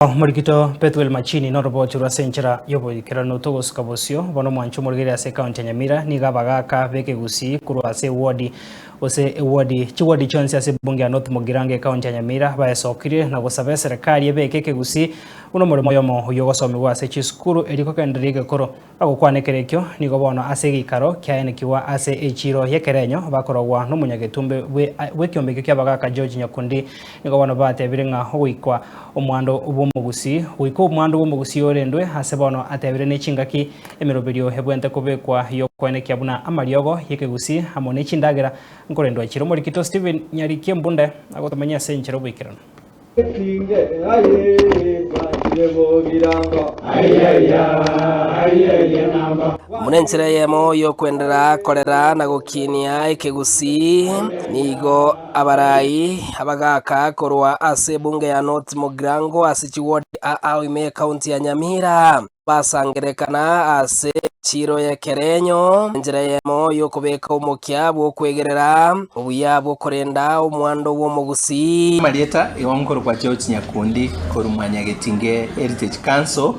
Omorikito Bethuel Machini noroboti rwa ase enchera y'oboikeranu togosuka bosio bono omwancho omorigereria ase ekaunti ya Nyamira nigo abagaka b'ekegusii korwa ase ewodi gose ewodi chiwodi chionsi ase ebunge ya North Mugirango ekaunti ya Nyamira baesokirie na gosaba eserekari ebeke ekegusii buna omoremo oyomo oyio ogosomigwa ase chisukuru erio kogendereria egekoro Bagokwana ekero ekio, nigo bono ase egeikaro kiaenekigwa ase echiiro y'ekerenyo bakorogwa nomonyagetumbe bw'ekiombe ekio ki'abagaaka George Nyakundi. Nigo bono batebire ng'a ogoikwa omwando bw'omogusii goika omwando bw'omogusii orendwe ase bono atebire ne chingaki emeroberio ebwente kobekwa y'okoenekia buna amariogo y'ekegusii amo ne chindagera nkorendwa chire. Omorikito Stephen Nyarikia Embunde agotomanyia ase enchera oboikeranu. Buna enchera eyemo y'okwenderera korera na gokinia ekegusii, nigo abarai abagaaka korwa ase ebunge ya North Mugirango ase chiward aa ime y'ecounty ya Nyamira basangererekana ase chiiro y'ekerenyo, enchera eyemo y'okobeka omokia bw'okwegerera obuya bw'okorenda omwando bw'omogusii. Amarieta igo nkorokwa George Nyakundi korwa Mwanyagetinge Heritage Council.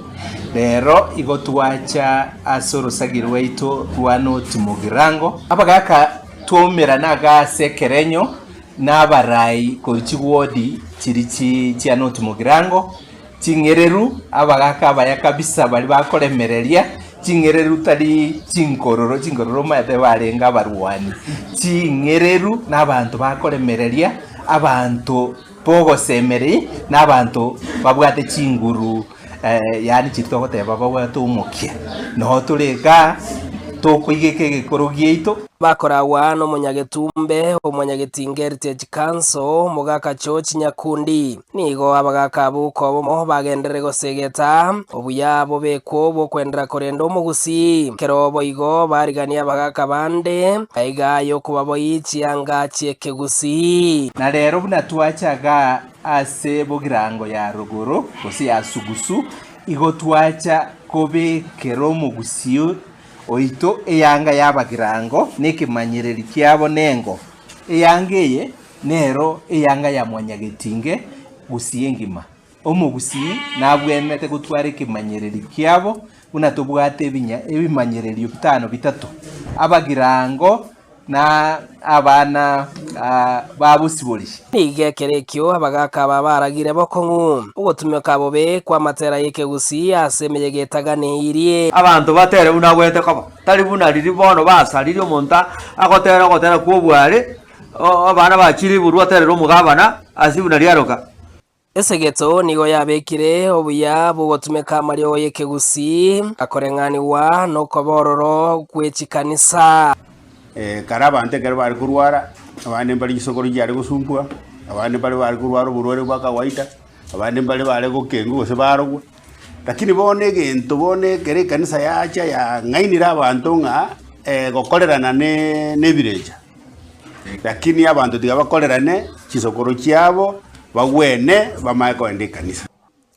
Rero igo twacha ase orosagi rwaito rwa North Mugirango. Abagaka twaumerana iga ase ekerenyo na abarai korwa chiwodi chiria chia North Mugirango. Ching'ereru, abagaaka abaya kabisa baria bakoremereria, ching'ereru tari chinkororo, chinkororo omanyete barenge abarwani, ching'ereru na abanto bakoremereria, abanto bogosemeria, na abanto babwate chinguru yaani chiria togoteba babwate omokia. Noo tore igaa, tokoigeka egekoro giaito. Bakoragwa nomonyagetumbe omwanyagetinga Heritage Council, Mogaka George Nyakundi. Nigo abagaaka abwo kobomo bagenderere gosegeta obuya bobekwo bw'okwendera korenda omogusii. Ekero boigo bariganie abagaaka bande aiga y'okobaboyia chianga chi'ekegusii. Na rero buna twacha igaa ase bogirango ya rogoro, gose ya sugusu, igo twacha kobekera omogusii oito eyanga y'abagirango nekemanyereri kiabo nengo. Eyanga eye Nero eyanga ya mwanyagetinge gusii engima. Omogusii nabwenerete gotwara ekemanyereri kiabo buna tobwate ebinya ebimanyererio bitano bitato, abagirango na abana ba bosibori. Nigo ekero ekio abagaaka aba baragire bokong'u ogotumeka bobe kw'amatera y'ekegusii ase emeyega etaganeirie. Abanto batere buna agwenerete koba, tari buna riria bono basaririe omonto agotera ogotera kw'obware, Abana ba Chiriburwa aterere omogabana ase buna riaroka. Esegeto nigo yabekire obuya bw'ogotumeka amariogo y'ekegusii akoreng'anigwa nokoba ororo gwe chikanisa. Kare abanto ekero bare korwara, abande mbare chisokoro chiare gosumbua, abande mbare bare korwara oborwaire bwa kawaida, abande mbare bare gokengwa gose barogwa. Lakini bono egento bono ekero ekanisa yacha yang'ainire abanto ng'a gokorerana ne ebirecha. Lakini abanto tiga bakorerane chisokoro chiabo, bagwene, bamanye kogenda ekanisa.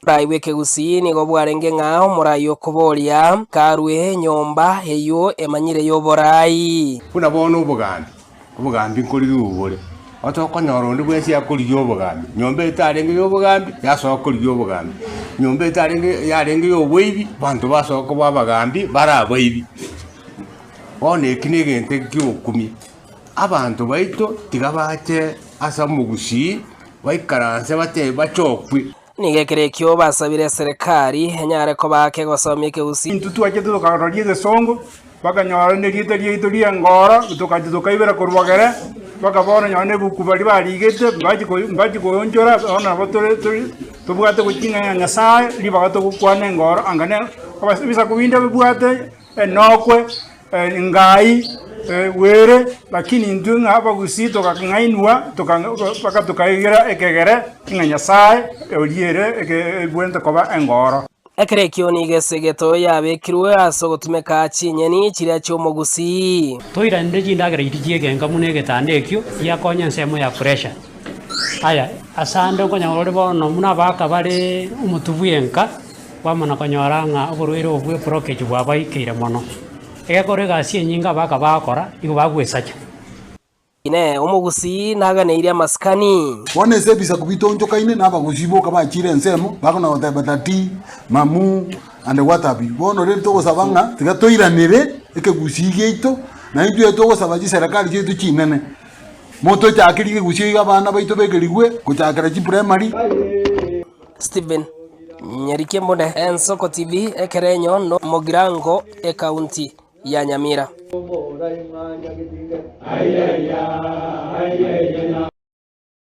Oborai bw'ekegusii nigo bwarenge ng'a omorai okoboria, Karue enyomba eyio emanyire y'oborai. Buna bono obogambi, obogambi nkorigigwa bore, otokonyora onde bwensi akorigia obogambi, nyomba etarenge ya obogambi, yasoa korigia obogambi, nyomba etarenge yarenge ya oboibi, abanto basoa koba abagambi bare abaibi. Bono eki negento ki'ogokumia, abanto baito tiga bache ase omogusii, baikaranse batebe bachokwe. Nigo ekero ekio basabire eserekari enyare koba kegosomia ekegusii. Intwe twachete tokaroria egesongo, bakanyora nerieta riaito ri'engoro, tokacha tokaibera korwa bogere, mpaka bono nonye na ebuku baria barigete mbachi ko mbachi koonchora, bono nabo tore tori tobwate gochia ing'ana ya Nyasaye, ribaga togokwana engoro anga ne abas ebisaku binde bibwate. Enokwe, Ngai, Were, lakini intwe ng'a abagusii tokang'ainwa mpaka tokaigera ekegere ng'a Nyasae oria ere ebwenerete koba engoro. Ekero ekio nigo esegeto yabekirwe ase ogotumeka chinyeni chiria chi'omogusii. Toiranire chindagera chiria chi'egenka buna egetanda ekio giakonya ensemo ya pressure. Aya, asande okonyora ore bono buna abagaka bare omotwe bwenka. Kwamana konyora ng'a oborwaire obo bw'eprokeji bwabaikeire mono. Egekora egasi enyinge abaka bagokora, nigo bagwesacha. Inee! Omogusii naganeirie amasikani? Bono ase ebisaku bitonchokaine nabagusii boka bachiire ensemo, bakona goteba tati, mamu, and what have you. Bono rende togosaba ng'a tiga toiranere ekegusii giaito, na intwe togosaba chiserekari chiaito chinene, motochakerie ekegusii iga abana baito begerigwe gochakera chiprimary. Stephen Nyariki Mbune, Ensoko TV, Ekerenyo, Mogirango, Ekaunti ya Nyamira.